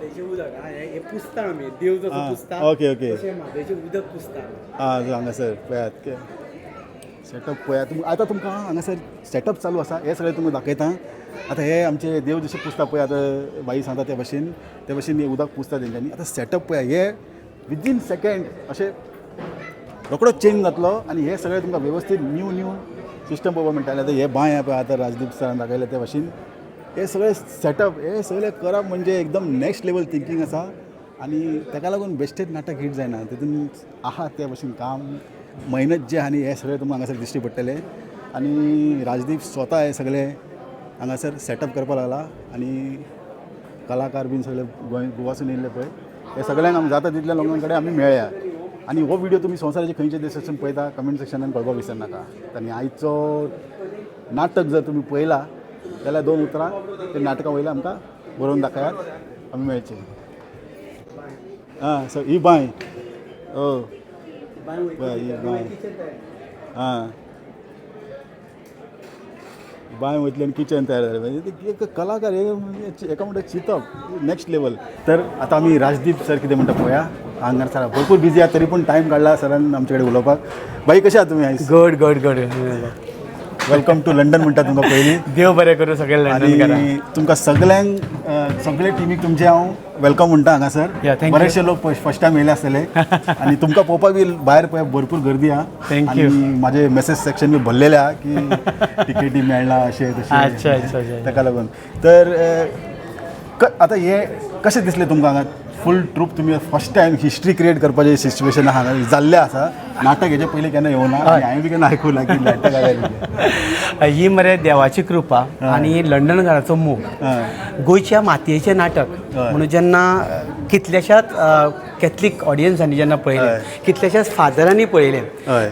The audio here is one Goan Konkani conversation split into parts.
म्हादयचें उदक हें पुसता आमी, देव जसो पुसता ओके ओके तशें म्हादयचें उदक पुसता. आं, हांगासर पळयात सेटअप पळयात. आतां तुमकां हांगासर सेटअप चालू आसा, हें सगळें तुमकां दाखयता. आतां हे आमचे देव जशें पुसता पळय, आतां बाई सांगता त्या भशेन, त्या भशेन हें उदक पुसता तेंच्यांनी. आतां सेटअप पळया, हे विदीन सेकेंड अशें रोकडोच चेंज जातलो आनी हे सगळें तुमकां वेवस्थीत न्यू न्यू सिस्टम पळोवपाक मेळटालें. आतां हे बांय आहा पळय, आतां राजदीप सरान दाखयलें त्या भशेन हे सगळे सेटअप, हे सगळें करप म्हणजे एकदम नेक्स्ट लेवल थिंकींग आसा आनी ताका लागून बेश्टेच नाटक हिट जायना, तितून आहा त्या भशेन काम मेहनत जे आहा न्ही, हें सगळें तुमकां हांगासर दिश्टी पडटलें. आनी राजदीप स्वता हे सगळे हांगासर सेटअप करपाक लागला आनी कलाकार बीन सगळे गोंय गोवासून येयल्ले पळय, हे सगळ्यांक आमी जाता तितल्या लोकां कडेन आमी मेळ्या. आनी हो व्हिडियो तुमी संवसाराचे खंयच्या देशासून पळयता, कमेंट सेक्शनान कळपाक विसरनाका. आनी आयचो नाटक जर तुमी पळयला जाल्यार दोन उतरां ते नाटका वयल्या आमकां बरोवन दाखयात, आमी मेळचे. आं, सो ही बांय, ओ बांय. ही बांय. आं, बांय वयतली आनी किचन तयार जालें. म्हणजे एक कलाकार हे एका म्हणटा चिंतप नेक्स्ट लेवल. तर आतां आमी राजदीप सर कितें म्हणटा पळोवया. हांगा सर भरपूर बिजी आहा, तरी पूण टायम काडला सरान आमचे कडेन उलोवपाक. बाई, कशें आहा तुमी आयज? Good good good. Welcome to London म्हणटा तुमकां पयलीं. देव बरें करूं सगळे लंडनकारांक. आनी तुमकां सगळ्यांक, सगळे टिमीक तुमचे हांव welcome म्हणटा हांगासर. Yeah, thank you. बरेचशे लोक फर्स्ट टायम येयले आसतले आनी तुमकां पळोवपाक बी भायर पळय भरपूर गर्दी आहा. Thank आनी you. म्हाजे मेसेज सेक्शन बी भरलेले आहा की तिकेटी मेळना अशें तशें. अच्छा, अच्छा, अच्छा. ताका लागून तर आतां हे कशें दिसलें तुमकां हांगा फूल ट्रूप तुमी फर्स्ट टायम हिस्ट्री क्रिएट करपाचें सिच्युएशन हांगा जाल्लें आसा? नाटक हेजे पयलीं केन्ना येवना आनी हांवें बी केन्ना आयकूं ना की नाटक आयलें. ही मरे देवाची कृपा आनी लंडनकाराचो मोग. गोंयच्या मातयेचें नाटक म्हणून जेन्ना कितल्याशाच कॅथलीक ऑडियन्सांनी जेन्ना पळयलें, कितल्याशाच फादरांनी पळयलें,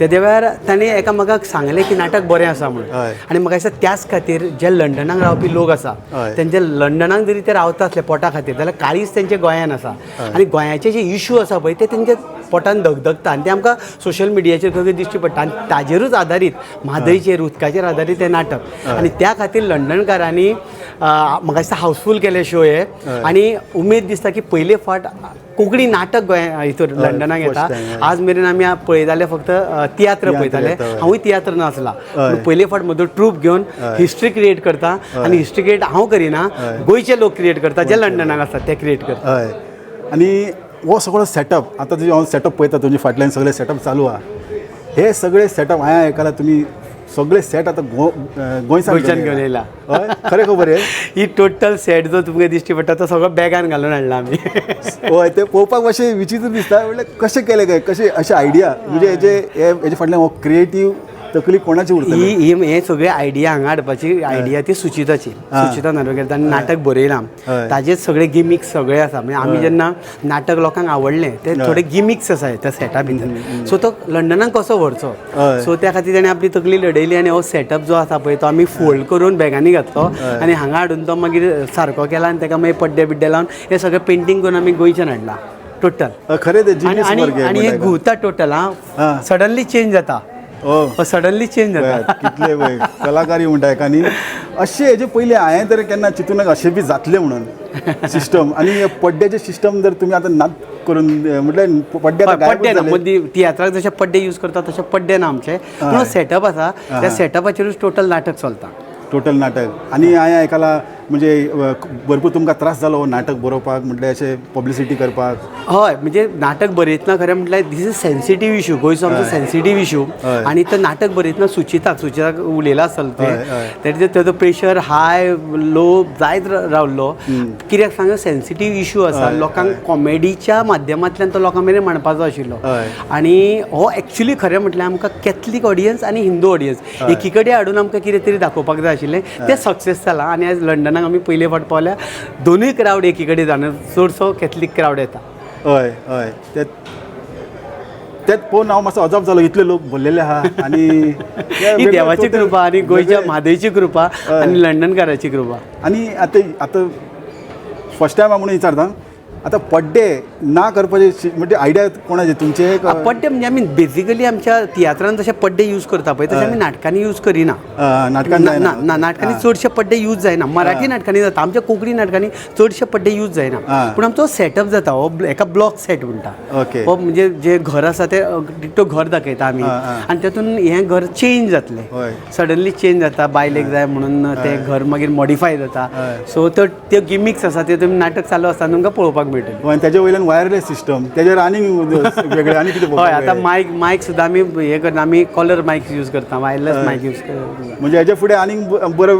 तेद्या वेळार तांणी एकामेकाक सांगलें की नाटक बरें आसा म्हणून. आनी म्हाका दिसता त्याच खातीर जे लंडनाक रावपी लोक आसा, तेंचे लंडनाक जरी ते रावता आसले पोटा खातीर जाल्यार काळीज तेंचे गोंयान आसा आनी गोंयाचे जे इशू आसा पळय ते तेंच्या पोटान धगधगता आनी ते आमकां सोशल मिडियाचेर खंय खंय दिश्टी पडटा आनी ताजेरूच आदारीत, म्हादयचेर उदकाचेर आदारीत तें नाटक. आनी त्या खातीर लंडनकारांनी म्हाका दिसता हावसफूल केले शो हे. आनी उमेद दिसता की पयले फावट कोंकणी नाटक गोंय हितूर लंडनाक येता. First time, हय. आज मेरेन आमी पळयताले फक्त तियात्र तियात्र पळयताले. येता, हय. हांवूय तियात्र नाचला, पूण पयले फावट म्हजो ट्रूप घेवन हिस्ट्री क्रिएट करता. आनी हिस्ट्री क्रिएट हांव करिना, गोंयचे लोक क्रिएट करता, जे लंडनाक आसात ते क्रिएट करता. हय, आनी हो सगळो सेटअप आतां तुजें हांव सेटअप पळयता, तुमच्या फाटल्यान सगळे सेटअप चालू आहा. हे सगळे सेटअप हांवें आयकलां तुमी सगळे सेट आतां गोंयसान गोंयच्यान घेवन येयला. हय, खरें खबर हे? ही टोटल सेट जो तुमकां दिश्टी पडटा तो सगळो बॅगान घालून हाडला आमी. हय, ते पळोवपाक मातशें विचित्र दिसता, म्हणल्यार कशें केलें काय, कशें अशें आयडिया, म्हणजे हेजे हे हेजे फाटल्यान हो क्रिएटीव तकली कोणाची उरतली? ही ही हे सगळे आयडिया हांगा हाडपाची आयडिया ती सुचिताची, सुचिता नार्वेकर. ताणें नाटक बरयलां, ताजेच सगळे गिमिक्स सगळे आसा. म्हणजे आमी जेन्ना नाटक लोकांक आवडलें, ते थोडे गिमिक्स आसा त्या सेटा भितर, सो तो लंडनाक कसो व्हरचो, सो त्या खातीर ताणें आपली तकली लडयली आनी हो सेटअप जो आसा पळय तो आमी फोल्ड करून बॅगांनी घातलो आनी हांगा हाडून तो मागीर सारको केला आनी ताका मागीर पड्डे बिड्डे लावन हे सगळें पेंटींग करून आमी गोंयच्यान हाडला टोटल. खरें ते आनी जिनियस आनी वर्क हे आनी हे म्हणल्यार. घुंवता टोटल. हां, सडनली चेंज जाता. सडनली चेंज जाता. पळयात, कितले पळय कलाकारी म्हणटा एका. न्ही अशें हेजे पयलीं हांवें तर केन्ना चिंतूंक नाका अशें बी जातलें म्हणून सिस्टम. आनी हे पड्ड्याचें सिस्टम जर तुमी आतां नात करून, म्हटल्यार पड्डे आतां गायबूच पड्डे ना. जाले. मदीं तियात्राक जशे पड्डे यूज करता तशे पड्डे ना आमचे, पूण सेटअप आसा, त्या सेटअपाचेरूच टोटल नाटक चलता. टोटल नाटक. आनी हांवें आयकलां म्हणजे भरपूर तुमकां त्रास जालो हो नाटक बरोवपाक, म्हटल्यार अशें पब्लिसिटी करपाक. हय, म्हणजे नाटक बरयतना खरें म्हटल्यार this is sensitive issue, गोंयचो आमचो सेन्सिटीव इशू. आनी तें नाटक बरयतना सुचिताक उलयलां आसतलें. हय, तें तेजेर तेजो प्रेशर हाय लो जायत रावलो. कित्याक सांगा, सेन्सिटीव इशू आसा, लोकांक कॉमेडीच्या माध्यमांतल्यान तो लोकां मेरेन मांडपाचो आशिल्लो. आनी हो एक्चुली खरें म्हटल्यार आमकां कॅथलीक ऑडियन्स आनी हिंदू ऑडियन्स एकी कडेन हाडून आमकां कितें तरी दाखोवपाक जाय आशिल्लें, तें सक्सेस जालां. आनी आयज लंडनाक आमी पयले फावट पावल्या, दोनूय क्रावड एकी कडेन जावन चडसो कॅथलीक क्रावड येता. हय हय, ते तेच पळोवन हांव मातसो अजाप जालो, इतले लोक भरलेले आहा आनी ही देवाची कृपा आनी गोंयच्या म्हादयची कृपा आनी लंडनकाराची कृपा. आनी आतां आतां फर्स्ट टायम हांव म्हणून विचारता आतां पड्डे ना करपाचे म्हणजे आयडिया कोणाचे तुमचे? पड्डे म्हणजे आमी बेजिकली आमच्या तियात्रान जशे पड्डे यूज करता पळय, तशे आमी नाटकांनी यूज करिना. नाटकान ना. जायना. ना, नाटकांनी चडशे पड्डे यूज जायना. मराठी नाटकांनी जाता, आमच्या कोंकणी नाटकांनी चडशे पड्डे यूज जायना. पूण आमचो सेटअप जाता, हो एका ब्लॉक सेट म्हणटा. हो म्हणजे जे घर आसा ते डिट्टो घर दाखयता आमी आं, आं. आनी तातूंत हें घर चेंज जातलें. सडनली चेंज जाता, बायलेक जाय म्हणून तें घर मागीर मॉडिफाय जाता. सो त्यो त्यो गिमिक्स आसा, त्यो तुमी नाटक चालू आसतना तुमकां पळोवपाक मेळटलें. आनी त्याच्या वयल्यान वायरलेस सिस्टम, तेजेर आनीक वेगळे आनी कितें हय. पळोवपाक आतां मेळ्ळें? मायक सुद्दां आमी हे करना, आमी कॉलर मायक यूज करता, वायरलेस मायक यूज करता. म्हणजे हेच्या फुडें आनीक बरो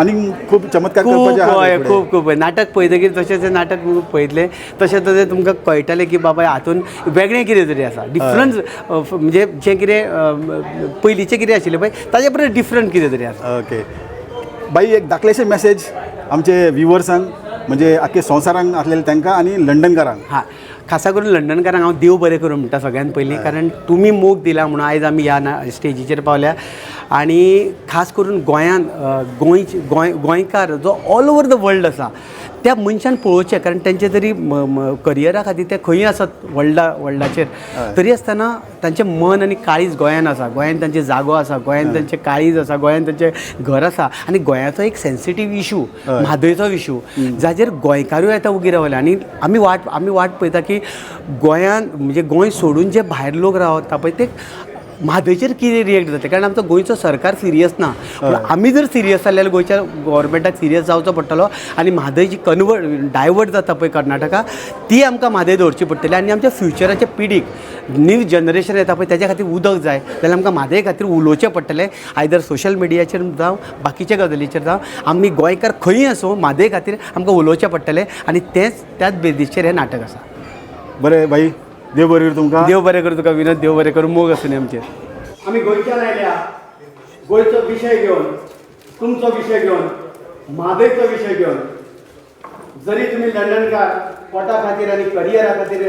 आनीक खूब चमत्कार खूब. करपाचे आहा हय. फुडें. खूब खूब. नाटक पळयतकीर, तशें तें नाटक पळयतलें तशें तशें तुमकां कळटलें की बाबा हातून वेगळें कितें तरी आसा, डिफरन्स, म्हणजे जें कितें पयलींचें कितें आशिल्लें पळय, ताजे परस डिफरंट कितें तरी आसा. ओके बाई, एक धाकलेशे मॅसेज आमचे व्युवर्सांक, म्हणजे आख्खे संवसारांक आसलेले तांकां आनी लंडनकारांक. हा, खासा करून लंडनकारांक हांव देव बरें करूं म्हणटा सगळ्यान पयलीं, कारण तुमी मोग दिला म्हणून आयज आमी ह्या स्टेजीचेर पावल्या. आनी खास करून गोंयान गोंयचे गोंय गोंयकार जो ऑल ओवर the world आसा, त्या मनशान पळोवचें, कारण तेंचे तरी करियरा खातीर ते खंयूय आसत वर्ल्डाचेर, तरी आसतना तांचें मन आनी काळीज गोंयान आसा. गोंयान तांचे जागो आसा, गोंयान तांचें काळीज आसा, गोंयान तांचें घर आसा. आनी गोंयाचो एक सेन्सिटीव इशू, म्हादयचो इशू, जाचेर गोंयकारूय आतां उगी रावले. आनी आमी वाट पळयता की गोंयान, म्हणजे गोंय सोडून जे भायर लोक रावता पळय, ते म्हादयचेर कितें रिएक्ट जाता, कारण आमचो गोंयचो सरकार सिरियस ना. पूण आमी जर सिरियस जाले जाल्यार गोंयच्या गोवोरमेंटाक सिरियस जावचो पडटलो. आनी म्हादय जी कन्वर्ट डायवर्ट जाता पळय कर्नाटका, ती आमकां म्हादय दवरची पडटली. आनी आमच्या फ्युचराच्या पिढीक, न्यू जनरेशन येता पळय, तेज्या खातीर उदक जाय जाल्यार आमकां म्हादय खातीर उलोवचें पडटलें. आयदर सोशल मिडियाचेर जावं, बाकीच्या गजालीचेर जावं, आमी गोंयकार खंयूय आसूं, म्हादय खातीर आमकां उलोवचें पडटलें. आनी तेंच त्याच बेजीसचेर हें नाटक आसा. बरें बाई, देव बरें करूं तुमकां. देव बरें करूं तुका विनोद, देव बरें करूं, मोग आसूं आमचेर. आमी गोंयच्यान आयल्या, गोंयचो विशय घेवन, तुमचो विशय घेवन, म्हादयचो विशय घेवन. जरी तुमी लंडनकार पोटा खातीर आनी करियरा खातीर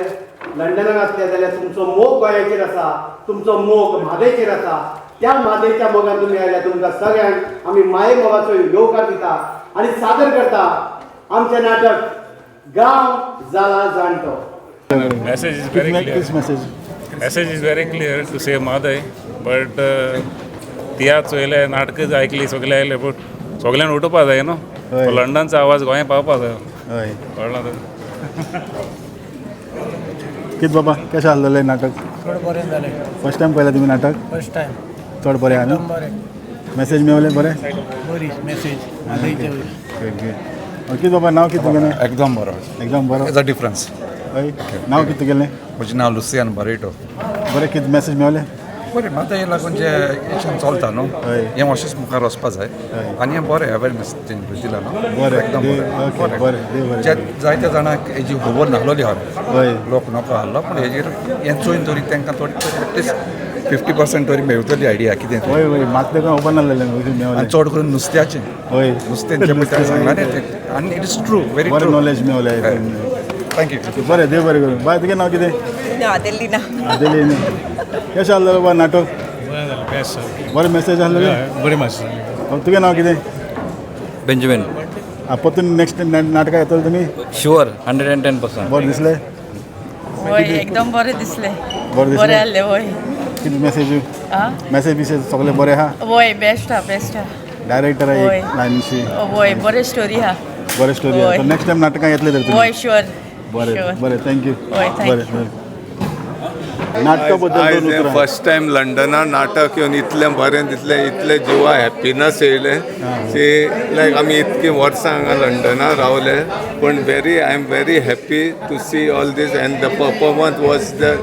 लंडनाक आसले जाल्यार तुमचो मोग गोंयाचेर आसा, तुमचो मोग म्हादयचेर आसा. त्या म्हादयच्या मोगान तुमी आयल्या. तुमकां सगळ्यांक आमी माये मोगाचो येवकार दिता आनी सादर करता आमचें नाटक गांव जाला जाणटो. Message is very clear. कितें message? Message is very clear to save Mhadei, but तियात्र चोयले, नाटकां आयकली, सगळे आयले, बट सगळ्यान उठोवपा जाय न्हू. लंडनचो आवाज गोंया पावपा जाय. कळ्ळा तुका? कितें बाबा, कशें आसलेलें नाटक? चड बरें जालें. फर्स्ट टायम पळयलां तुमी नाटक? First time. चड बरें आहा न्हू? बरें. मॅसेज मेवले बरें? बरी मॅसेज म्हादयचे वयर. ओके बाबा, नांव कितें तुगेलें? एकदम बरो. एकदम बरो. Is a difference. हय, नांव कितें तुगेलें? म्हजें नांव लुसियान बरेटो. बरें, कितें मॅसेज मेवले? बरें, म्हादय लागून जें एक्शन चलता न्हू, हें अशेंच मुखार वचपा जाय. आनी हें बरें अवेरनेस तेंकां दिला न्हू. एकदम बरें. बरें, देव बरें. जे जायत्या जाणांक हेजी खबर नासलोली आहा. लोक नको आहलो, पूण हेजेर हें चोयन तरी तांकां थोडी एटलिस्ट 50% तरी मेवतली आयडिया कितें तें. हय हय म्हाका तेका खबर नासलेलें. आनी मेवलें. चड करून नुस्त्याचें. नुस्तें जें पळय ताणें सांगलां न्ही तें, आनी it is true, very बरें ट्रू. नॉलेज मेवलें. Thank you. बरें, देव बरें करूं. बाय, तुगेलें नांव कितें? आदेलिना. आदेली. कशें आसलें बाबा नाटक? बरें जालें, बेस्ट. बरें मॅसेज आसलेलें? बरी मातशी. तुगेलें नांव कितें? बेंजामीन. आं, परतून नेक्स्ट नाटकां येतले तुमी? शुअर, 110%. बरें दिसलें? वय, एकदम बरें दिसलें. बरें दिसलें? बरें आहलें, वय. कितें मॅसेज? आं? मॅसेज बिसेज सगळें बरें आहा? वय, बेस्ट आहा, बेस्ट आहा. डायरेक्टर एक लायनशी. वय, बरें स्टोरी आहा. बरें स्टोरी आहा. नेक्स्ट टायम नाटकां येतले तर तुमी? वय, शुअर. बरें बरें, thank you. वय, thank you. बरें बरें, नाटका बद्दल आयज दोन हें उतरां. फर्स्ट टायम लंडना नाटक येवन इतलें बरें दिसलें, इतलें जिवा हॅप्पिनस येयलें की लायक आमी इतकीं वर्सां हांगा लंडना रावले, पूण very I am very happy to see all this, and the performance was the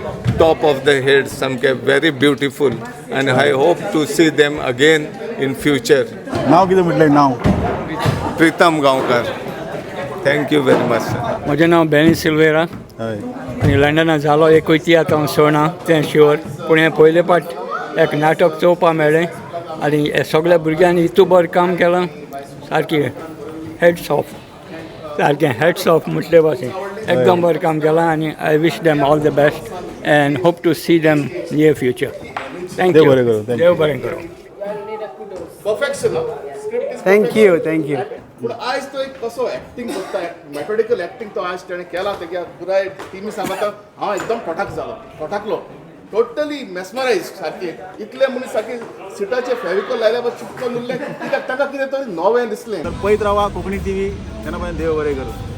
top of the head, सामकें very beautiful, and I hope to see them again in future. नांव कितें म्हटलें, नांव? Pritam Gaonkar. Thank you very much sir. म्हजें नांव बेनी सिल्वेरा. आनी लंडना जालो एकूय तियात्र हांव सोडना तें शुअर, पूण हें पयले पाट एक नाटक चोवपा मेळ्ळें आनी हे सगल्या भुरग्यांनी इतू बरें काम केलां, सारकें हेड्स ऑफ, सारकें हेड्स ऑफ म्हटले भाशेन एकदम बरें काम केलां. आनी I wish them all the best and hope to see them near future. Thank देव you. बरें करूं, thank you. देव बरें करूं. Thank you, thank you. पूण आयज तो एक कसो एक्टींग करता, मेथोडिकल एक्टींग तो आयज तेणें केला तेज्या पुराय टिमी सांगता. हांव एकदम फटाक जालो, फटाकलो, टोटली मेस्मरायज सारकें. इतले मनीस सारके सिटाचे फेविकॉल लायल्या बस चिपकोन उरले, कित्याक ताका कितें तरी नवें दिसलें. तर पळयत रावा कोंकणी टीव्ही. तेन्ना पर्यंत देव बरें करूं.